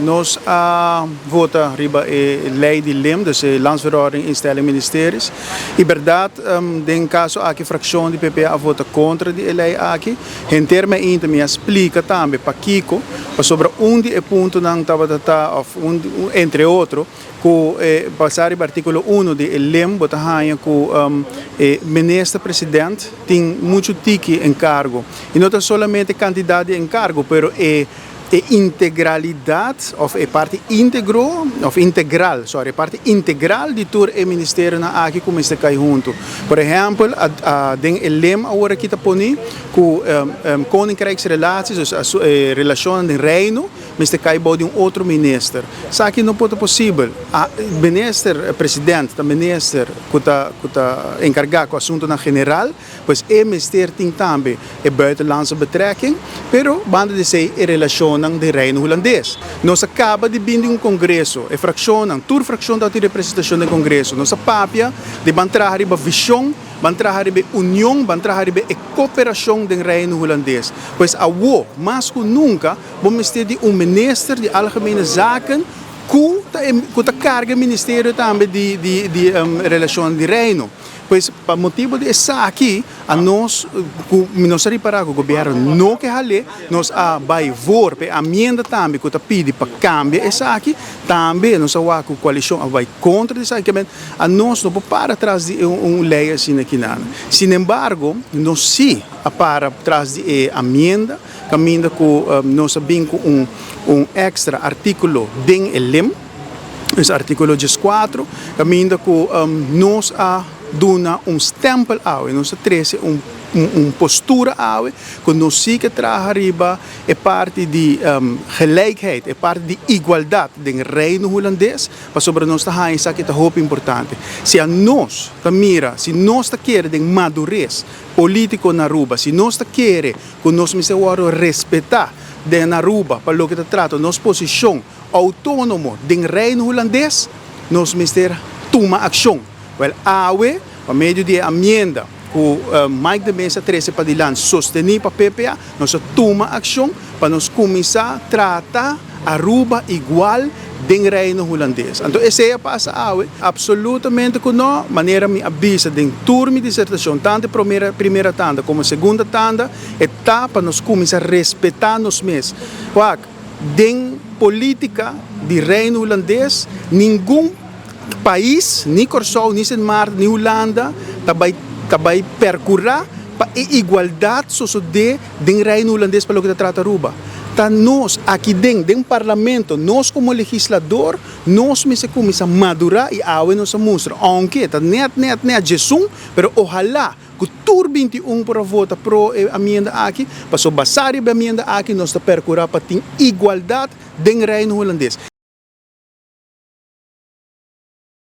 Nos a vota riba e lei di LIM, dus e Landsverordening Instelling Ministeries. E bèrdat, den kaso aki frakshon di PPA a vota kontra di e lei aki. Henter mainta mi a splika tambe pakiko, pasobra un di e puntonan tabata ta, òf un, entre otro, ku basá riba artíkulo 1 di e LIM, bo ta haña ku e minister president tin muchu tiki enkargo. I no ta solamente kantidat di enkargo, pero e integralidat òf e parti íntegro òf integral, sorry, e parti integral di tur e ministerionan aki ku mester kai huntu. Por ehèmpel, den e LIM awor aki ta pone ku Koninkrijksrelaties, dus e relashonnan den Reino, mester kai bou di un otro minister. Esaki no por ta posibel. Minister president ta minister ku ta enkargá ku asuntunan general, pues e mester tin tambe e buitenlandse betrekking, pero banda di esei e relashonnan di Reino Hulandes. Nos a kaba di bin di un kongreso, e frakshonnan, tur frakshon tin representashon den kongreso. Nos a papia di ban traha riba vishon, ban traha riba union, ban traha riba e kooperashon den Reino Hulandes. Pues awo, mas ku nunka, bo mester di un minister di Algemene Zaken ku ta karga ministerio tambe di relashon di Reino. Pues pa motibu di esaki, nos a ripará ku gobièrnu no ke hal'é, nos a bai voor pa enmienda tambe ku ta pidi pa kambia esaki, tambe nos a wak ku koalishon a bai kontra di esaki, anos no por para tras di un lei asina aki nada. Sin embargo, nos sí a para tras di e enmienda, kaminda ku nos a bin ku un èkstra artíkulo den e LIM, e artíkulo 14, kaminda ku nos a duna un stempel awe, nos a trese un postura awe, ku nos sí ke traha riba e parti di gelijkheid, e parti di igualdat den Reino Hulandes, pasobra nos ta haña esaki ta hopi importante. Si nos ta mira, si nos ta kere den madures polítiko na Aruba, si nos ta kere ku nos mester respetá den Aruba pa loke ta trata nos posishon outónomo den Reino Hulandes, nos mester tuma akshon. Wel, awe, pa medio di enmienda ku Mike de Meza a trese padilanti, sostené pa PPA, nos a tuma akshon pa nos kuminsá trata Aruba igual den Reino Hulandes. Anto, esei a pasa awe, absolutamente ku no, manera mi a bisa den tur mi disertashon, tantu promé tanda komo segundo tanda, ta pa nos kuminsá respetá nos mes. Wak, den polítika di Reino Hulandes, ningun pais, ni Kòrsou, ni Sint Maarten, ni Hulanda, ta bai perkurá pa igualdat sosodé den Reino Hulandes pa loke ta trata Aruba. Ta nos aki den parlamento, nos komo legislador, nos mester kuminsá madurá i awe nos a mustra, aunke ta net net net 11, pero ohalá ku tur 21 por vota pro enmienda aki, paso basá riba enmienda aki, nos ta perkurá pa tin igualdat den Reino Hulandes.